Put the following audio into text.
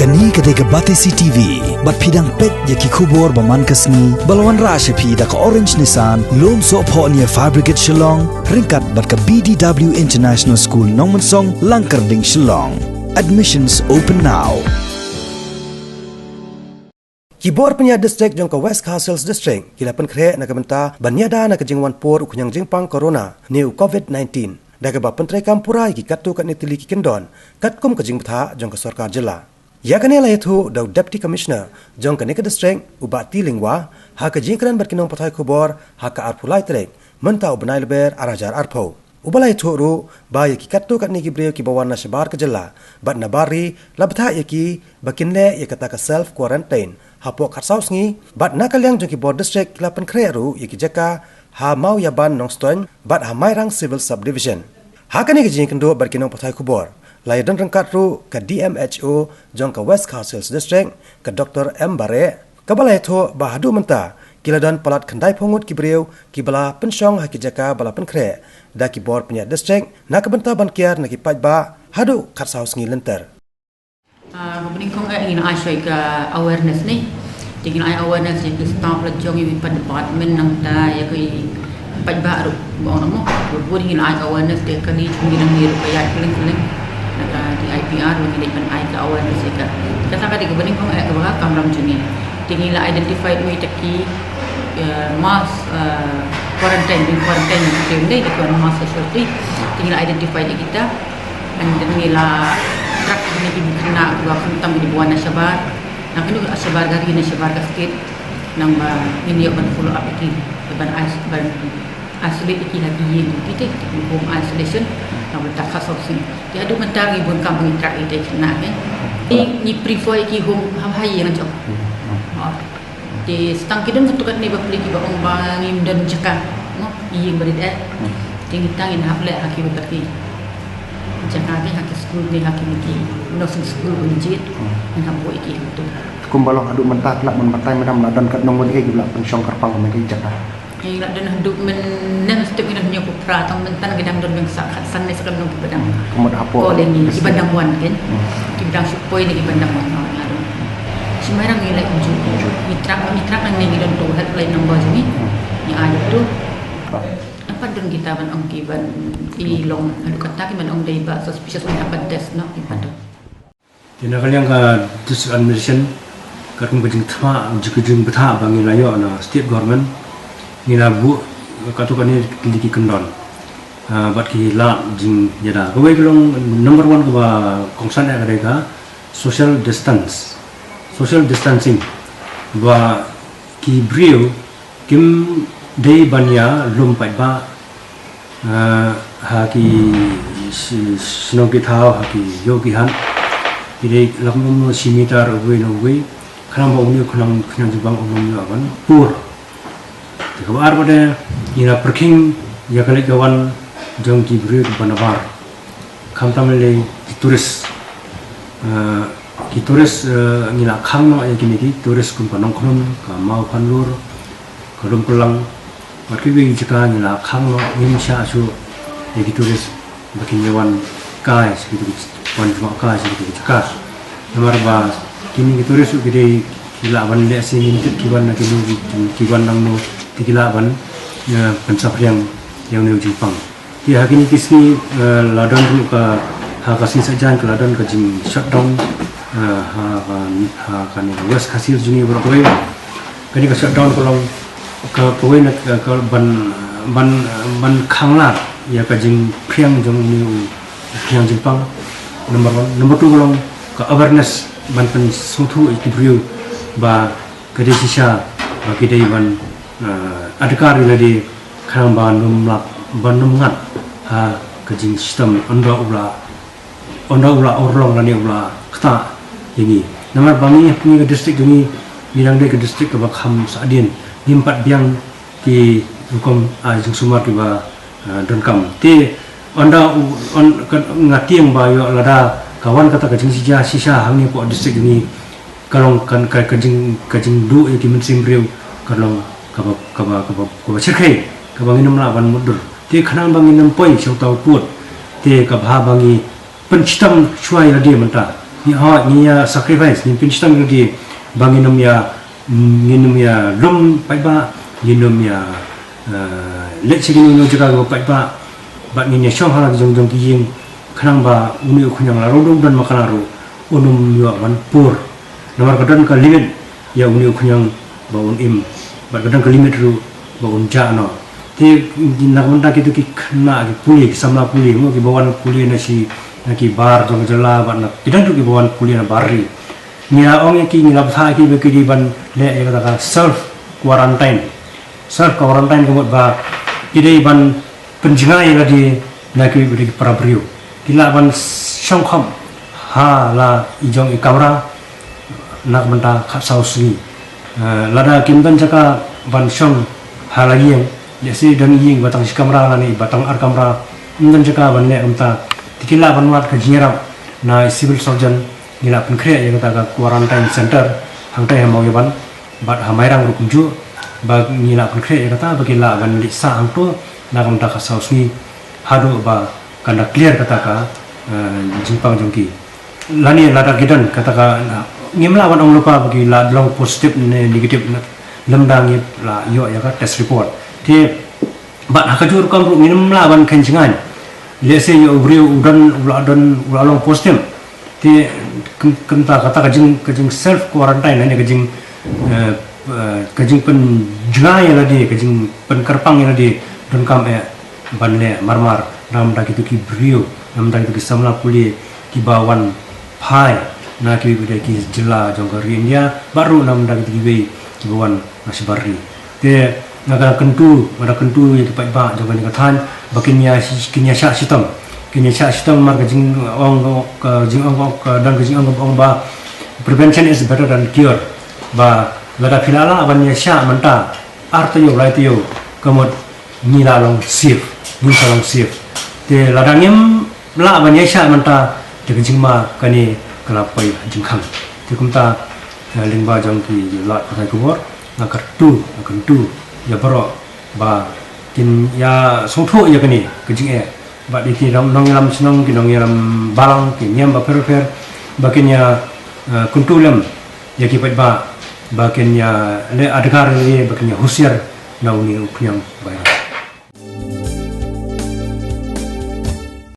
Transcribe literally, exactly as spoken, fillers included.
Kane ka dei ka Batesi T V, bad phi dang peit ïa ki khubor ba man ka sngi, ba la wanrah sha phi da ka Orange Nissan, Lumsohphoh near Fire Brigade Shillong, ryngkat bad ka B D W International School Nongmensong, Langkyrding, Shillong. Admissions open now. Ki bor pynïaid district jong ka West Khasi Hills District ki la pynkhreh na ka bynta ban ïada na ka jingwan por u khñiang jingpang corona ne u covid nineteen, da kaba pyntreikam pura ïa ki katto katne tylli ki kyndon katkum ka jingbthah jong ka sorkar jylla. Ïa kane la ïathuh da u Deputy Commissioner jong kane ka district, u Bah T Lyngwa, ha ka jingkren bad ki nongpathai khubor ha ka arphew lai tarik mynta u bnai Lber ar hajar arphew. Uba la ïathuh ruh ba ïa ki katto katne ki briew kiba wan na shabar ka jylla bad na bar ri, la bthah ïa ki ba kin leh ïa kata ka self quarantine hapoh khatsaw sngi, bad na ka liang jong ki bor district ki la pynkhreh ruh ïa ki jaka ha Mawïaban Nongstoiñ bad ha Mairang Civil Subdivision. Ha kane ka jingïakynduh bad ki nongpathai khubor, la ïadon ryngkat ruh ka D M H O jong ka West Khasi Hills District, ka Doktor M Bareh, kaba la ïathuh ba haduh mynta ki la don palat khyndaiphew ngut ki briew kiba la pynshong ha ki jaka ba la pynkhreh da ki bor pynïaid district na ka bynta ban kiar na ki paidbah haduh khatsaw sngi lynter. Ah, ka banyngkong eh ngin ai shai ka awareness ne. Te ngin ai awareness ïa ki staff la jong ïa ki department nangta ïa ki paidbah ruh ba ong mo. Bun ngin ai ka awareness te kali jong ngi nang ïa ruh ka ïa kylleng kylleng. Na ka D I P R ruh ngin ban ai ka awareness ïa ka. Kata ka dei ka banyngkong eh kaba ka kamram jong ngi. Te ngi la identify mo ïa ki, eh, mass, eh, quarantine, being quarantine ïa ki te ndei da ka mass social distance. Te ngi la identify ïa kita. And then ngi la track ïa kine ki khynnah kiba khamtam kiba wan na shabar. Nang kine ki shabar ka ri ne shabar ka state. Nang ba ngin ïoh ban follow up ïa ki ban is-, ban isolate ïa ki ha ki ïing ki te, home isolation. Nang ba ta khatsaw sngi. Te haduh mynta ngi bun kam ngi track ïa ki khynnah ke. Ngi, ngi prefer ïa ki home ha, ha ïing jong. Oh. Te sa tang ki don katto katne bapli kiba ong ba ngim don jaka, mo, ïing ba rit eh. Hmm. Te ngi tang ngin hap leh ha ki bapli jaka ne ha ki skul ne ha ki, ki nursing school ba ngi jied. Hmm. Ngin hap buh ïa ki ha tu. Kumba long haduh mynta, tang ban batai mynta la don katno ngut eh kiba la pynshong kyrpang ha ki jaka. Ngi la don haduh mynne step ngi don hynñiewphew phra, tang mynta ngi dang don beiñ sa khatsan ne sa katno kiba dang. Ka mut hapoh. Ko leng ngi kiba dang wan kein. Hmm. Kiba dang shu poi ne kiba dang wan, ngi la don. Shi Mairang ngi la kumjuh. Kumjuh. Ngi track, ngi track nangne, ngi don tu helpline number jong ngi. Hmm. Ngi ai tu. Ba. Namar don kita ban ong ki ban i long, haduh katta ki ban ong dei ba suspicious, ngi hap ban test noh ki ba don. Te na ka liang ka district administration, katkum ka jingthma, ka jingbthah ba ngi la ïoh na state government, ngi la buh katto katne ki, ki kyndon, ah, bad ki lad jingïada. Kawei ka long number one kaba kongsan eh ka dei ka social distance. Social distancing. Ba ki briew kim dei ban ïa lum paidbah, ah, ha ki shi-, shnong ki thaw, ha ki ïew ki hat. Ki dei lak mum shi meter uwei na uwei. Khnang ba une u khñiang, khñiang jingpang um ïoh ban pur. Te kaba ar pat de, ngi la pyrkhing ïa ka leit ka wan jong ki briew kiba na bar. Khamtam lei ki tourist. Ah, ki tourist, ah, ngi la khang noh ïa kine ki tourist kum ka Nongkhnum, ka Mawphanlur, ka Lumkullang. Bad kiwei ki jaka ngi la khang noh, ngim shah shuh ïa ki tourist ba kin ïa wan kai sha kito ki, wan jngoh kai sha kito ki jaka. Namar ba kine ki tourist ki dei ki lah ban leh sha ngin tip ki wan na kine ki, ki wan nangno, te ki lah ban, eh, pynsaphriang ïa une u jingpang. Te ha kine ki sngi, eh, la don ruh ka, ha ka sngi Saitjaiñ ka la don ka jing shutdown, eh, ha, ha, ha kane West Khasi Hills jong ngi baroh kawei. Kane ka shutdown ka long ka, kawei na ka, ka ban, ban, ban khang lad ïa ka jingphriang jong une u khñiang jingpang, number one. Number two ka long ka awareness, ban pynsngewthuh ïa ki briew ba ka dei shisha ba ki dei ban, eh, adkar ïa lade khnang ban ym lap, ban ym ngat ha ka jingshitom ynda u la, ynda u la urlong lane u la ktah ïa ngi. Namar ba ngi, ngi ka district jong ngi, ngi dang dei ka district kaba kham sah dien, ngim pat biang ki rukom, ah, jingsumar kiba, ah, donkam. Te ynda u, yn, ka, nga tieng ba ïoh lada ka wan kata ka jingshisha, shisha hangne hapoh district jong ngi, ka long kan, ka, ka jing, ka jingduh ïa ki mynsiem briew ka long kaba, kaba, kaba, kaba shyrkhei, kaba ngin ym lah ban mutdur. Te khnang ba ngin ym poi sha uta u pud, te ka bha ba ngi pynshitom shuwa ïa lade mynta. Ngi hoi, ngi ïa sacrifice, ngi pynshitom ïa lade ba ngin ym ïa, ngin ym ïa lum paidbah, ngin ym ïa, eh, leit sha kino kino jaka kaba paidbah, bad ngin ïa shong ha la ki jong jong ki ïing, khnang ba une u khñiang la ruh u don makna ruh un ym ïoh ban pur. Namar ka don ka limit ïa une u khñiang ba un im, bad ka don ka limit ruh ba un jah noh. Te na ka bynta kito ki khynnah ki pule, ki samla pule, mo, kiba wan pule na shi, na ki bar jong ka jylla, bad na ki don ruh kiba wan pule na bar ri. Ngi la ong ïa ki, ngi la bthah ïa ki ba ki dei ban leh ïa kata ka self quarantine. Self quarantine ka mut ba ki dei ban pynjngai ïa lade na kiwei pat ki para briew. Ki lah ban shong khop ha la i jong i kamra na ka bynta khatsaw sngi. Eh, lada kim don jaka ban shong ha la ïing, lehse don ïing ba tang shi kamra lane ba tang ar kamra, ym don jaka ban leh kumta, te ki lah ban wad ka jingïarap na i civil surgeon. Ngi la pynkhreh ïa kata ka quarantine center hangtai ha Mawïaban bad ha Mairang ruh kumjuh, ba ngi la pynkhreh ïa kata ba ki lah ban leit sah hangto na ka bynta khatsaw sngi haduh ba kan da clear kata ka, eh, jingpang jong ki. Lane lada ki don kata ka, ngim lah ban ong lypa ba ki la long positive ne negative, lymda ngi la ïoh ïa ka test report. Te bad ha kajuh rukom ruh ngim lah ban khein jngai. Lehse ïa u briew u don, u la don, u la long positive. Te kum, kumta kata ka jing, ka jing self quarantine lane ka jing, eh, eh, ka jingpynjngai ïa lade, ka jingpynkyrpang ïa lade, donkam eh ban leh marmar na ka bynta kito ki briew, na ka bynta kito ki samla pule kiba wan phai na kiwei pat ki jylla jong ka ri India, bad ruh na ka bynta kito kiwei kiba wan na shabar ri. Te nga ka kyntu, nga da kyntu ïa ki paidbah jong kane ka thaiñ ba kin ïa shi-, kin ïa shah shitom. Kin ïa shah shitom namar ka jingong, ka jingong, ka don ka jingong kaba ong ba prevention is better than cure. Ba lada phi la lah ban ïa shah mynta, ar taïew, lai taïew, ka mut ngi la long safe, ngi sa long safe. Te lada ngim lah ban ïa shah mynta, te ka jingma kane ka la poi ha jingkhang. Te kumta, eh, lyngba jong ki lad pathai khubor, nga kyrtu, nga kyntu ïa baroh ba kin ïa sngewthuh ïa kane ka jingeh. Bad ïa ki nong, nongïalam shnong, ki nongïalam balang, ki niam bapher bapher, ba kin ïa, eh, kyntu lem ïa ki paidbah ba kin ïa leh adkar ïa, ba kin ïa husiar na une u khñiang virus.